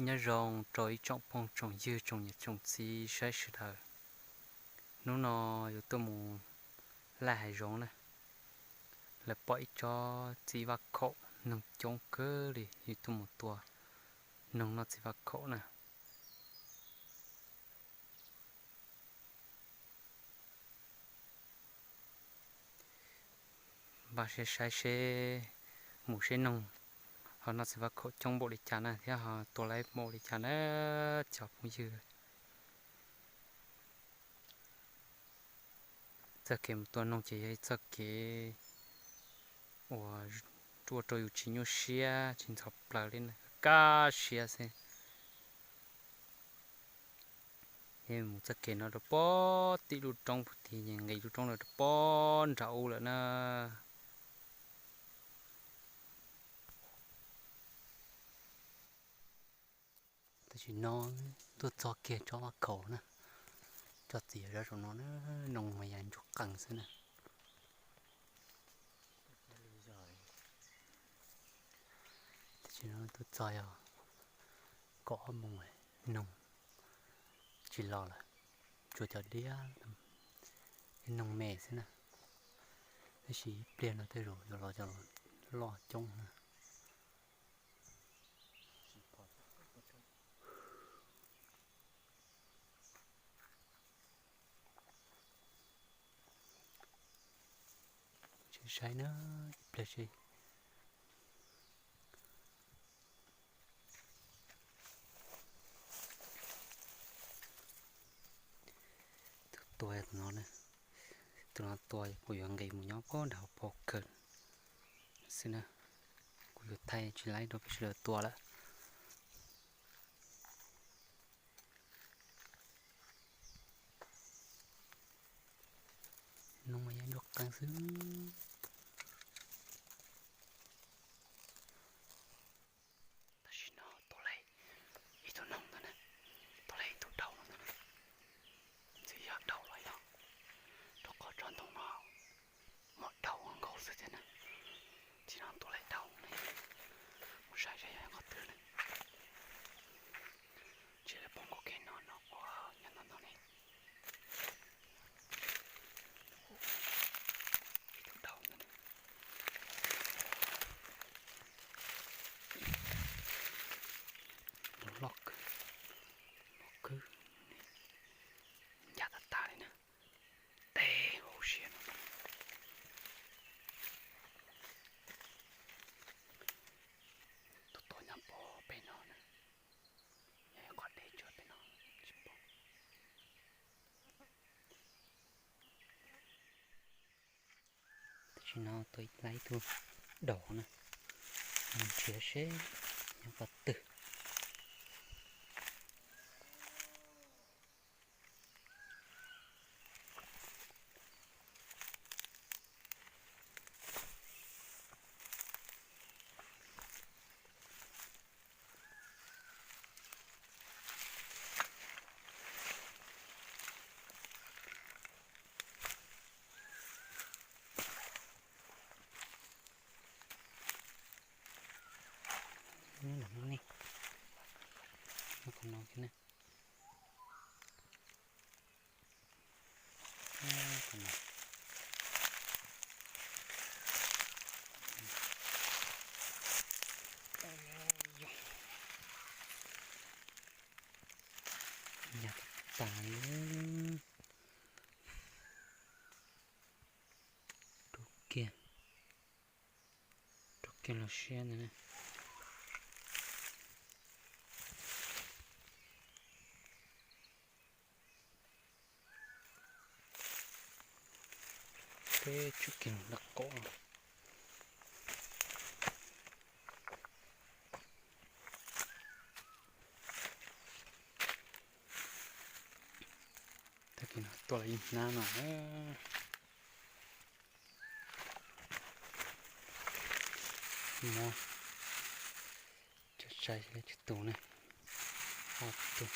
Nyob zoo rau ib tsoom phooj tsoom ywg tsoom niam tsoom txiv saib sawv daws. Hnub no yus tuaj mus laj hav zoov na, lawv pom ib tsob txiv vaj khaum noog coob kawg li, yus tuaj mus tua noog noj txiv vaj khaum na. Npaj siab saib seb mus seb noog ho noj txiv vaj khaum coob npaum li cas na thiab ho tua laib npaum li cas na cov phooj ywg. Txoj kev mus tua noog ces yog ib txoj kev uas ua rau yus tsis nyuaj siab tsis ntxhov plaws li na, kaj siab xwb. Mus txoj kev no rau pem tim lub roob puag tim, nqis lub roob lawm rau pem nram ub lawm na. Tam sim no tuaj txog kiag tsob vaj khaum na, tsob txiv zov saum no na, noog mas yam ntsuag qees xwb na. Tam sim no tuaj txog yog kaum ob moos, noog tsis los lawm, tsuas cov diab ib noog me xwb na. Tab sis ib pliag no tej zaum yuav los cov loj coob na. Saib na, ib pliag seb. Tus tua tus no, tus no tua kuv yuav nqis mus nyob pem nram hauv paus kawg xwb na. Kuv yuav thaij tsis laib rau peb sawv daws tua lawm. Noog mas yam ntsuag qees xwb. Tam sim no tua laib ib tug noog ntawd na, tua laib ib tug daus no ntawd na. Ntxim yog daus los yog, rau qhov tsob ntoo no muaj daus nkaus xwb thiab na. Tam sim no tua laib daus na, mus saib saib yog qhov twg na. Tsis lawv poob nkaus kiag no no ua nyob ntawm no ne. Ib tug daus ntawd na. Loj kawg, loj kawg, ncaj tas tas li na. Teb hauv siab no. Tus tua nyob pem no na, nyob qhov deb tsuas pem no tsis pom. Tam sim no tua laib ib tug daus na, mus nrhiav seb nyob qhov twg. Nyob ntawm no ne, nyob qhov no kiag ne. Nyas tas li. Rau kiag, rau kiag los siab ntawd na. Peb tsum kiag lawm qaum. Tag kis no tua lawm ib hnab no. Muab tso saib tsib tus ne, ob tug,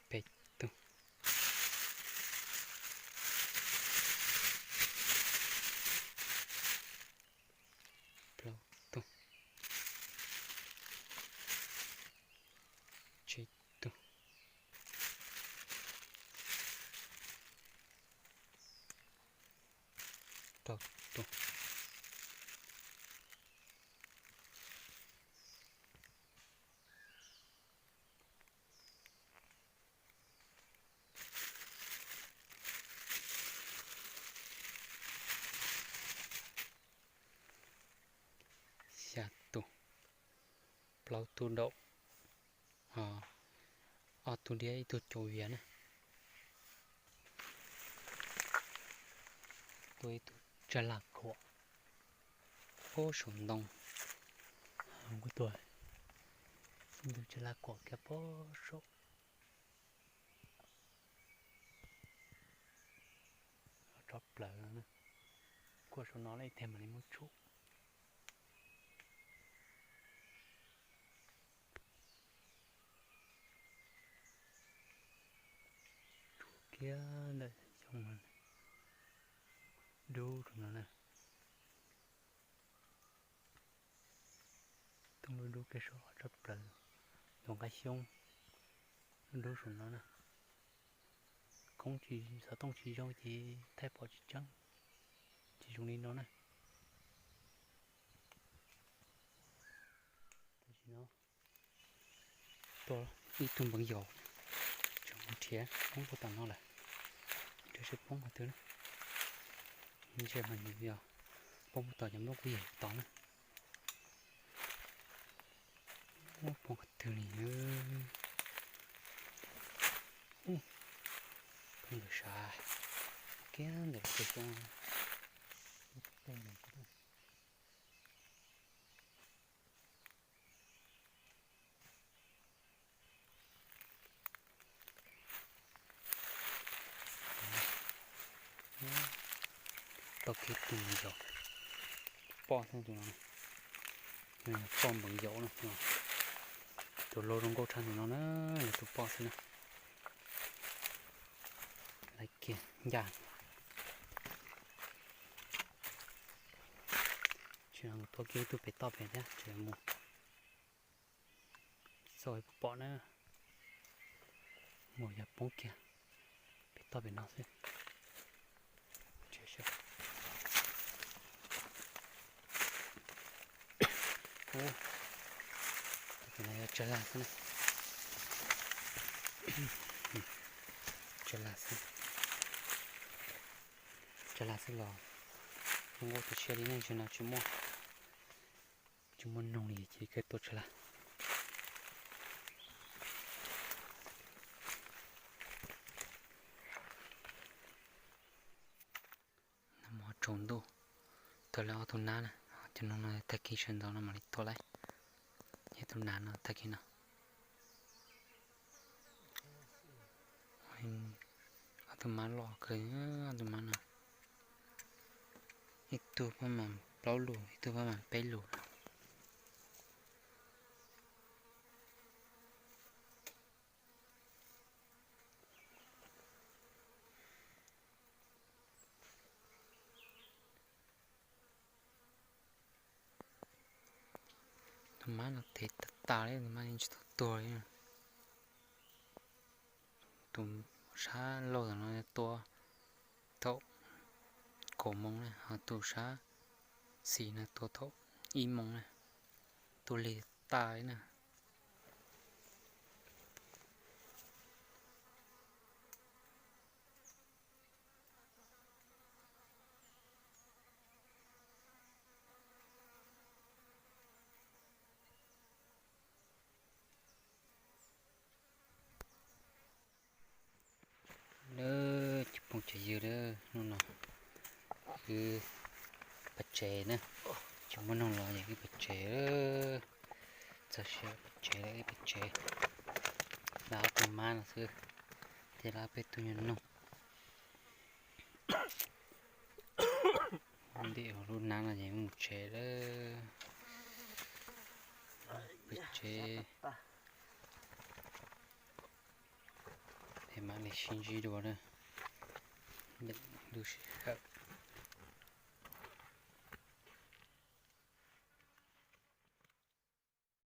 peb tug, plaub tug. Xya tug, plaub tug daum, ob tug diab ib tug cau vias na. Tuaj ib tug tsag laj khuam puag saum ntoo. Kuj tuaj ib tug tsag laj khuam kiag puag saum. Tso plaws no na. Kuaj saum no lawm ib teg mam li muab tshum. Tshum kiag ntawm xyoob dub rau no na. Tooj dub dub kiag saum tso plaws, tus nqaij xyoob dub dub saum no na. Koob tsis, xov tooj tsis zoo ces thaij pom tsis tseeb, tsis zoo li no na. Tam sim no tuaj ib tug npeev yaus, tseem mus nrhiav poob puag tom no lawm, nrhiav seb poob qhov twg na. Ntshe mas nws yog poob puag tom cov nplooj kuj yam tod na. Poob qhov twg li, poob ntawm sav, kiag ntawm tej xyoob. Tau kiag tus npeev yaus, poj xwb tus no, poj npeev yaus no, tus laug zoo nkauj tshaj tus no na, yog tus poj xwb na. Laiv kiag ncaj. Tsis no tua kiag ib tug pem toj pem thiab tseem mus. Txoj pom na, mus yog poob kiag pem toj pem no xwb. Tus no yog tsag laj xwb na. Tsag laj xwb. Tsag laj xwb los zoo nkauj tu siab li ne, tsis no tsis muaj, tsis muaj noog li ces kawg tua tsag laj. Nag hmo tsaus ntuj tuaj lawm ob tug nab na, cov noog no tag kis sawv ntxov no mam li tuaj lawm. Yog tus nab no tag kis no. Ob tug mab loj kawg, ob tug mab no. Ib tug pab mas plaub lus, ib tug pab mas peb lus. Tus mab no tes tag tas li, tus mab yeej tsis tau tuag li. Tus sab laug tom no tua thaum kaum moos na, ho tus sab xis no tua thaum ib moos na, tua lig tas li na. Lawm, cov phooj cov ywg, hnub no wb pem tsev na, tsis muaj noog los yog wb pem tsev. Txog sij hawm pem tsev lawm, wb pem tsev. Lawv ob tug mab no xwb, thiab lawv peb tug nyuag noog. Ntim hauv lub hnab no ces mus tsev lawm. Pem tsev es mam li sib ntsib dua na. Lwm lub sij hawm.